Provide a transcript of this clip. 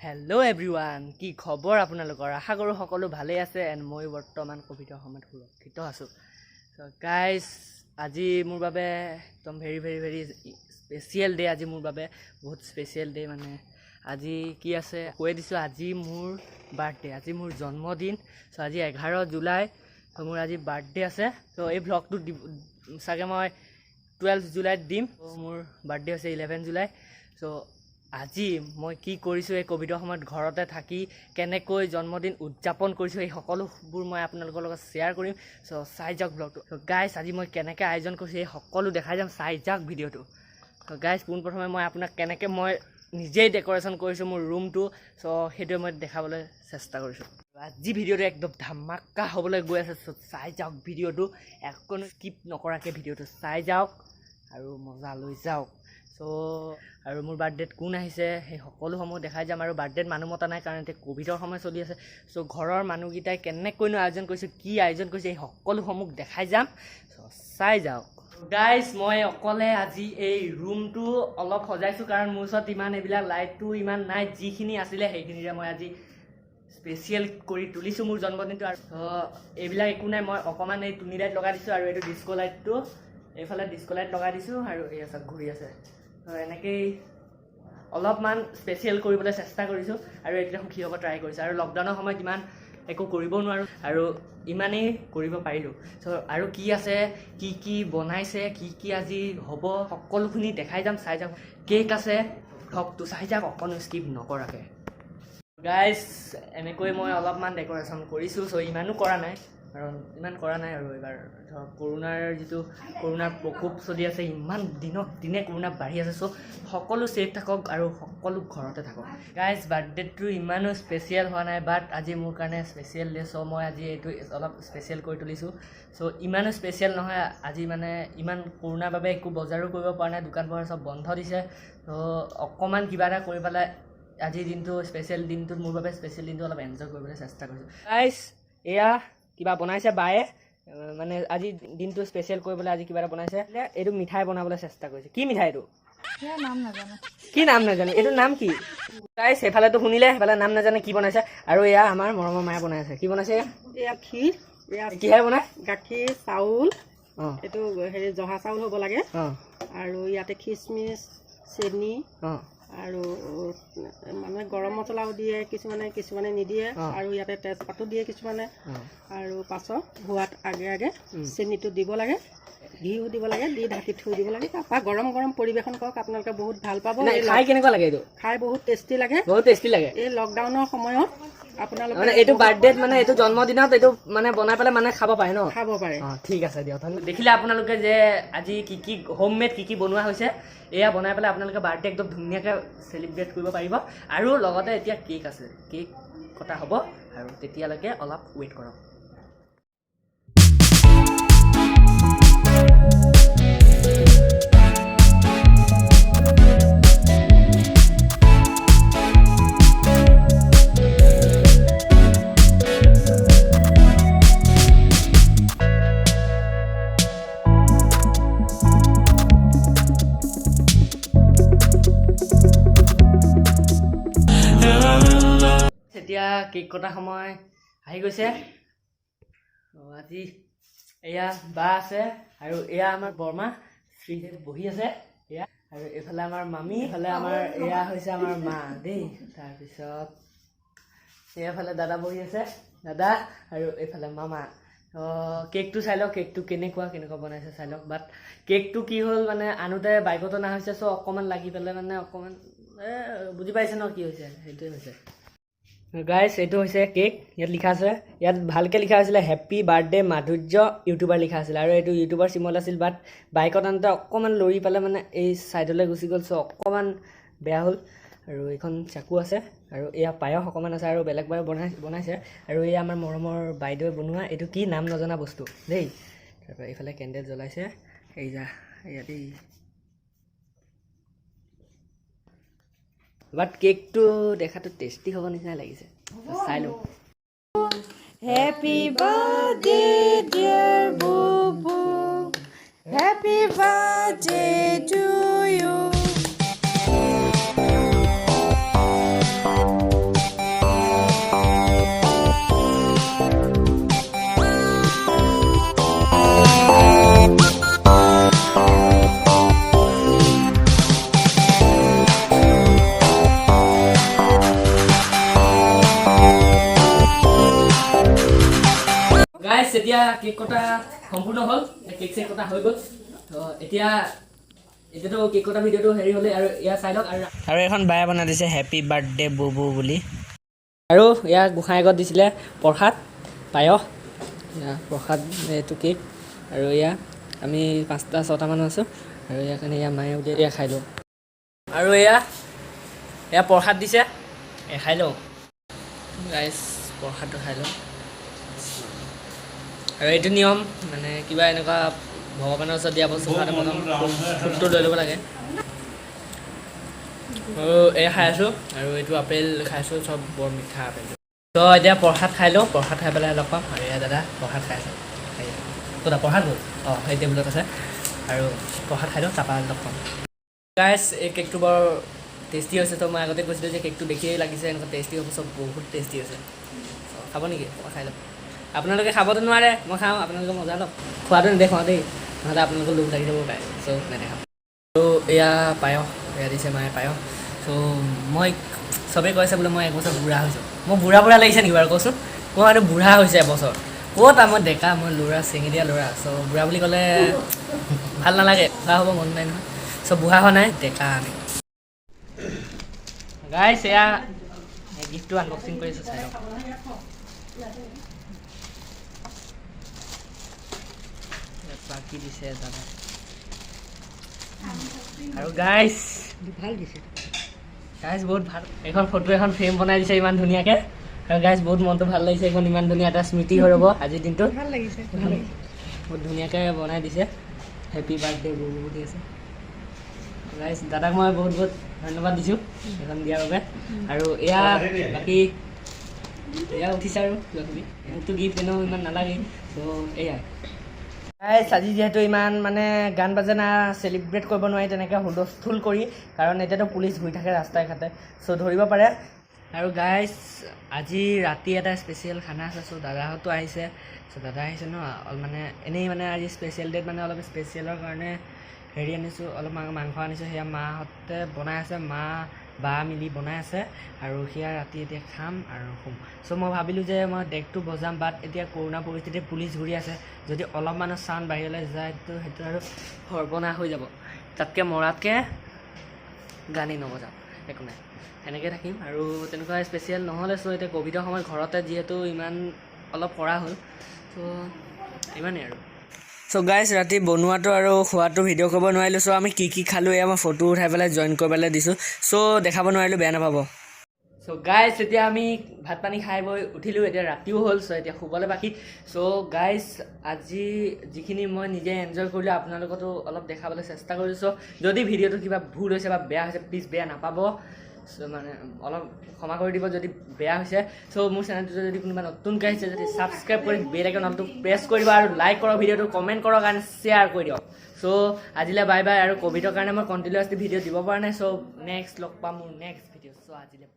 Hello' everyone, কি খবৰ আপোনালোকৰ? আশা কৰোঁ সকলো ভালেই আছে এণ্ড মই বৰ্তমান ক'ভিডৰ সময়ত সুৰক্ষিত আছোঁ। চ' গাইজ, আজি মোৰ বাবে একদম very very very special day. আজি মোৰ বাবে বহুত স্পেচিয়েল ডে। মানে আজি কি আছে কৈ দিছোঁ। আজি মোৰ বাৰ্থডে, আজি মোৰ জন্মদিন। চ' আজি 11 জুলাই। চ' মোৰ আজি বাৰ্থডে আছে। চ' এই ভ্লগটো দিব চাগে মই 12 জুলাইত দিম। ত' মোৰ বাৰ্থডে হৈছে 11 জুলাই। চ' আজি মই কি কৰিছোঁ, এই ক'ভিডৰ সময়ত ঘৰতে থাকি কেনেকৈ জন্মদিন উদযাপন কৰিছোঁ, এই সকলোবোৰ মই আপোনালোকৰ লগত শ্বেয়াৰ কৰিম। চ' চাই যাওক ব্লগটো। চ' গাইজ, আজি মই কেনেকৈ আয়োজন কৰিছোঁ, এই সকলো দেখাই যাম। চাই যাওক ভিডিঅ'টো। চ' গাইজ, পোনপ্ৰথমে মই আপোনাক কেনেকৈ মই নিজেই ডেক'ৰেশ্যন কৰিছোঁ মোৰ ৰুমটো, চ' সেইটোৱে মই দেখাবলৈ চেষ্টা কৰিছোঁ। আজি ভিডিঅ'টো একদম ধামাকা হ'বলৈ গৈ আছে। চ' চাই যাওক ভিডিঅ'টো, একো স্কিপ নকৰাকৈ ভিডিঅ'টো চাই যাওক আৰু মজা লৈ যাওক। চ' আৰু মোৰ বাৰ্থডেত কোন আহিছে, সেই সকলোসমূহ দেখাই যাম। আৰু বাৰ্থডেত মানুহ মতা নাই, কাৰণ এতিয়া ক'ভিডৰ সময় চলি আছে। চ' ঘৰৰ মানুহকেইটাই কেনেকৈনো আয়োজন কৰিছে, কি আয়োজন কৰিছে, এই সকলোসমূহ দেখাই যাম। চ' চাই যাওক। গাইজ, মই অকলে আজি এই ৰুমটো অলপ সজাইছোঁ, কাৰণ মোৰ ওচৰত ইমান এইবিলাক লাইটটো ইমান নাই। যিখিনি আছিলে সেইখিনিৰে মই আজি স্পেচিয়েল কৰি তুলিছোঁ মোৰ জন্মদিনটো। আৰু এইবিলাক একো নাই, মই অকণমান এই টুনি লাইট লগাই দিছোঁ আৰু এইটো ডিস্ক' লাইটটো, এইফালে ডিস্ক' লাইট লগাই দিছোঁ আৰু এই চাওক ঘূৰি আছে। এনেকেই অলপমান স্পেচিয়েল কৰিবলৈ চেষ্টা কৰিছোঁ আৰু এতিয়া সুখী হ'ব ট্ৰাই কৰিছোঁ। আৰু লকডাউনৰ সময়ত ইমান একো কৰিব নোৱাৰোঁ আৰু ইমানেই কৰিব পাৰিলোঁ। চ' আৰু কি আছে, কি কি বনাইছে, কি কি আজি হ'ব, সকলোখিনি দেখাই যাম। চাই যাম। কেক আছে। ভ্লগটো চাই যাওক অকণো স্কিপ নকৰাকৈ। গাইজ, এনেকৈ মই অলপমান ডেক'ৰেশ্যন কৰিছোঁ। চ' ইমানো কৰা নাই, কাৰণ ইমান কৰা নাই। আৰু এইবাৰ ধৰক কৰোণাৰ যিটো কৰোণাৰ প্ৰকোপ চলি আছে, ইমান দিনক দিনে কৰোণা বাঢ়ি আছে। চ' সকলো ছেফ থাকক আৰু সকলো ঘৰতে থাকক। গাইজ, বাৰ্থডেটো ইমানো স্পেচিয়েল হোৱা নাই, বাট আজি মোৰ কাৰণে স্পেচিয়েল ডে। চ' মই আজি এইটো অলপ স্পেচিয়েল কৰি তুলিছোঁ। চ' ইমানো স্পেচিয়েল নহয় আজি। মানে ইমান কৰোণাৰ বাবে একো বজাৰো কৰিব পৰা নাই, দোকান পোহাৰ চব বন্ধ দিছে। ত' অকণমান কিবা এটা কৰি পেলাই আজিৰ দিনটো, স্পেচিয়েল দিনটোত, মোৰ বাবে স্পেচিয়েল দিনটো অলপ এনজয় কৰিবলৈ চেষ্টা কৰিছোঁ। গাইজ, এয়া কিবা বনাইছে বায়ে। মানে আজি দিনটো স্পেচিয়েল কৰিবলৈ আজি কিবা এটা বনাইছে। এইটো মিঠাই বনাবলৈ চেষ্টা কৰিছে। কি মিঠাই এইটো? নাম নাজানো। কি নাম নাজানে? এইটো নাম কি? গাইজ, সেইফালেতো শুনিলে, সেইফালে নাম নাজানে কি বনাইছে। আৰু এয়া আমাৰ মৰমৰ মায়ে বনাই আছে। কি বনাইছে এয়া? এয়া ক্ষীৰ, এয়া। কিহেৰে বনাই? গাখীৰ, চাউল। এইটো হেৰি জহা চাউল হ'ব লাগে। আৰু ইয়াতে খিচমিচ, চেনি আৰু মানুহে গৰম মছলাও দিয়ে কিছুমানে, কিছুমানে নিদিয়ে। আৰু ইয়াতে তেজপাতো দিয়ে কিছুমানে। আৰু পাছত হোৱাত আগে আগে চেনিটো দিব লাগে, ঘিউ দিব লাগে, দি ঢাকি থৈ দিব লাগে। তাৰপৰা গৰম গৰম পৰিৱেশন কৰক আপোনালোকে, বহুত ভাল পাব। নাই, এই খাই কেনেকুৱা লাগে এইটো? খাই বহুত টেষ্টি লাগে। বহুত টেষ্টি লাগে। এই লকডাউনৰ সময়ত আপোনালোকে মানে এইটো বাৰ্থডেত, মানে এইটো জন্মদিনত এইটো মানে বনাই পেলাই মানে খাব পাৰে ন? খাব পাৰে। অঁ, ঠিক আছে দিয়ক। দেখিলে আপোনালোকে যে আজি কি কি হোম মেড কি কি বনোৱা হৈছে। এয়া বনাই পেলাই আপোনালোকে বাৰ্থডে একদম ধুনীয়াকৈ চেলিব্ৰেট কৰিব পাৰিব। আৰু লগতে এতিয়া কেক আছে, কেক কটা হ'ব আৰু তেতিয়ালৈকে অলপ ৱেইট কৰক। এতিয়া কেক কটা সময় আহি গৈছে। আজি এয়া বা আছে আৰু এয়া আমাৰ বৰমা শ্ৰীদেৱ বহি আছে এয়া। আৰু এইফালে আমাৰ মামী, এইফালে আমাৰ এয়া হৈছে আমাৰ মা দেই। তাৰপিছত এইফালে দাদা বহি আছে, দাদা আৰু এইফালে মামা। তো কেকটো চাই লওক, কেকটো কেনেকুৱা কেনেকুৱা বনাইছে চাই লওক। বাট কেকটো কি হ'ল, মানে আনোতে বাইকত অনা হৈছে। চ' অকণমান লাগি পেলাই মানে অকণমান বুজি পাইছে ন কি হৈছে, সেইটোৱে হৈছে। গাইছ, এইটো হৈছে কেক। ইয়াত লিখা আছে, ইয়াত ভালকৈ লিখা আছিলে "হেপ্পী বাৰ্থডে মাধুৰ্য ইউটিউবাৰ" লিখা আছিলে আৰু এইটো ইউটিউবাৰ চিম্বল আছিল। বাট বাইকত আনোতে অকণমান লৰি পেলাই মানে এই ছাইডলৈ গুচি গ'ল। চ' অকণমান বেয়া হ'ল। আৰু এইখন চাকু আছে আৰু এয়া পায়স অকণমান আছে আৰু বেলেগ বাৰে বনাইছে। আৰু এয়া আমাৰ মৰমৰ বাইদেৱে বনোৱা এইটো কি নাম নজনা বস্তু দেই। তাৰপৰা এইফালে কেণ্ডেল জ্বলাইছে। এই যা, এয়া দেই। বাট কেকটো দেখাটো টেষ্টি হ'ব নিচিনা লাগিছে, চাই লওঁ। Happy birthday, dear Bubu. Happy birthday to you. এতিয়া কেক কটা সম্পূৰ্ণ হ'ল। কেক চেক কটা হৈ গ'ল। তো এতিয়াতো কেক কটা ভিডিঅ'টো হেৰি হ'লে আৰু এয়া চাই লওক। আৰু এখন বায়ে বনাই দিছে হেপী বাৰ্থডে বুবু বুলি। আৰু এয়া গোঁসাই আগত দিছিলে প্ৰসাদ, পায়স। এয়া প্ৰসাদ, এইটো কেক। আৰু এয়া আমি পাঁচটা ছটা মানুহ আছোঁ। আৰু ইয়াৰ কাৰণে এয়া মায়ে উলিয়াই, এয়া খাই লওঁ। আৰু এয়া প্ৰসাদ দিছে, এয়া খাই লওঁ। গাইজ, প্ৰসাদটো খাই লওঁ। আৰু এইটো নিয়ম, মানে কিবা এনেকুৱা ভগৱানৰ ওচৰত দিয়া বস্তু খাওঁতে প্ৰথম ফুটটো লৈ ল'ব লাগে। আৰু এয়া খাই আছোঁ আৰু এইটো আপেল খাইছোঁ, চব বৰ মিঠা আপেলটো। তো এতিয়া প্ৰসাদ খাই লওঁ, প্ৰসাদ খাই পেলাই লগ পাম। আৰু এয়া দাদা প্ৰসাদ খাই আছে। দাদা প্ৰসাদ গ'ল, অঁ, সেই টেবুলত আছে। আৰু প্ৰসাদ খাই লওঁ, তাৰপৰা লগ পাম। গাইজ, এই কেকটো বৰ টেষ্টি হৈছে। তো মই আগতে কৈছিলোঁ যে কেকটো দেখিয়েই লাগিছে এনেকুৱা টেষ্টি হ'ব। চব বহুত টেষ্টি হৈছে। খাব নেকি? মই খাই লওঁ। আপোনালোকে খাবতো নোৱাৰে, মই খাওঁ, আপোনালোকে মজা লওক। খোৱাটো নেদেখাওঁ দেই, নহ'লে আপোনালোকৰ লোভ লাগি যাব পাৰে। চ' নেদেখাওঁ। ত' এয়া পায়স, এয়া দিছে মায়ে পায়স। চ' মই চবেই কৈছে বোলে মই একবছৰ বুঢ়া হৈছোঁ। মই বুঢ়া বুঢ়া লাগিছে নেকি বাৰু কচোন? মই মানে বুঢ়া হৈছে এবছৰ ক'ত? মই ডেকা, মই ল'ৰা, চেঙেলীয়া ল'ৰা। চ' বুঢ়া বুলি ক'লে ভাল নালাগে, বুঢ়া হ'ব মন নাই নহয়। চ' বুঢ়া হোৱা নাই, ডেকা আমি। গাইছ, এয়া গিফ্টটো আনবক্সিং কৰিছোঁ, চাই লওক। বাকী দিছে দাদা। আৰু গাইছ ভাল দিছে। গাইছ, বহুত ভাল এখন ফটো, এখন ফ্ৰেম বনাই দিছে ইমান ধুনীয়াকৈ। আৰু গাইছ, বহুত মনটো ভাল লাগিছে। এইখন ইমান ধুনীয়া এটা স্মৃতি হৈ ৰ'ব আজিৰ দিনটো। ভাল লাগিছে, ভাল লাগিছে। বহুত ধুনীয়াকৈ বনাই দিছে। হেপী বাৰ্থডে বুবু বুলি আছে। গাইছ, দাদাক মই বহুত বহুত ধন্যবাদ দিছোঁ এইখন দিয়াৰ বাবে। আৰু এয়া বাকী এয়া উঠিছে আৰু কিবা কিবি। মোকতো গিফ্ট এনেও ইমান নালাগে। ত' এয়াই গাইছ। আজি যিহেতু ইমান মানে গান বাজানা চেলিব্ৰেট কৰিব নোৱাৰি তেনেকৈ হুলস্থুল কৰি, কাৰণ এতিয়াতো পুলিচ ঘূৰি থাকে ৰাস্তাই ঘাটে, চ' ধৰিব পাৰে। আৰু গাইছ, আজি ৰাতি এটা স্পেচিয়েল খানা আছে। চ' দাদাহঁতো আহিছে। চ' দাদা আহিছে ন, অলপ মানে এনেই মানে আজি স্পেচিয়েল ডেট, মানে অলপ স্পেচিয়েলৰ কাৰণে হেৰি আনিছোঁ, অলপ মাংস আনিছোঁ। সেয়া মাহঁতে বনাই আছে, মা বা মিলি বনাই আছে। আৰু সেয়া ৰাতি এতিয়া খাম আৰু শুম। চ' মই ভাবিলোঁ যে মই ডেকটো বজাম, বাট এতিয়া কৰোণা পৰিস্থিতিত পুলিচ ঘূৰি আছে। যদি অলপমানো চাউণ্ড বাহিৰলৈ যায় তো সেইটো আৰু সৰ্বনাশ হৈ যাব। তাতকৈ মৰাতকৈ গানেই নবজাওঁ, একো নাই, সেনেকৈ থাকিম। আৰু তেনেকুৱা স্পেচিয়েল নহ'লে। চ' এতিয়া ক'ভিডৰ সময়ত ঘৰতে যিহেতু ইমান অলপ কৰা হ'ল, চ' ইমানেই আৰু। চ' গাইজ, ৰাতি বনোৱাটো আৰু খোৱাটো ভিডিঅ' কৰিব নোৱাৰিলোঁ। চ' আমি কি কি খালোঁ, এয়া মই ফটো উঠাই পেলাই জইন কৰি পেলাই দিছোঁ। চ' দেখাব নোৱাৰিলোঁ, বেয়া নাপাব। চ' গাইজ, এতিয়া আমি ভাত পানী খাই বৈ উঠিলোঁ। এতিয়া ৰাতিও হ'ল, চ' এতিয়া শুবলৈ বাকী। চ' গাইজ, আজি যিখিনি মই নিজে এনজয় কৰিলোঁ, আপোনালোকতো অলপ দেখাবলৈ চেষ্টা কৰিছোঁ। চ' যদি ভিডিঅ'টো কিবা ভুল হৈছে বা বেয়া হৈছে, প্লিজ বেয়া নাপাব। চ' মানে অলপ ক্ষমা কৰি দিব যদি বেয়া হৈছে। চ' মোৰ চেনেলটো যদি কোনোবা নতুনকৈ আহিছে, যদি ছাবস্ক্ৰাইব কৰি বেল আইকনটো প্ৰেছ কৰিব আৰু লাইক কৰক ভিডিঅ'টো, কমেণ্ট কৰক এণ্ড শ্বেয়াৰ কৰি দিয়ক। চ' আজিলৈ বাই বাই। আৰু ক'ভিডৰ কাৰণে মই কণ্টিনিউৱাছলি ভিডিঅ' দিব পৰা নাই। চ' নেক্সট লগ পাম মোৰ নেক্সট ভিডিঅ'। চ' আজিলৈ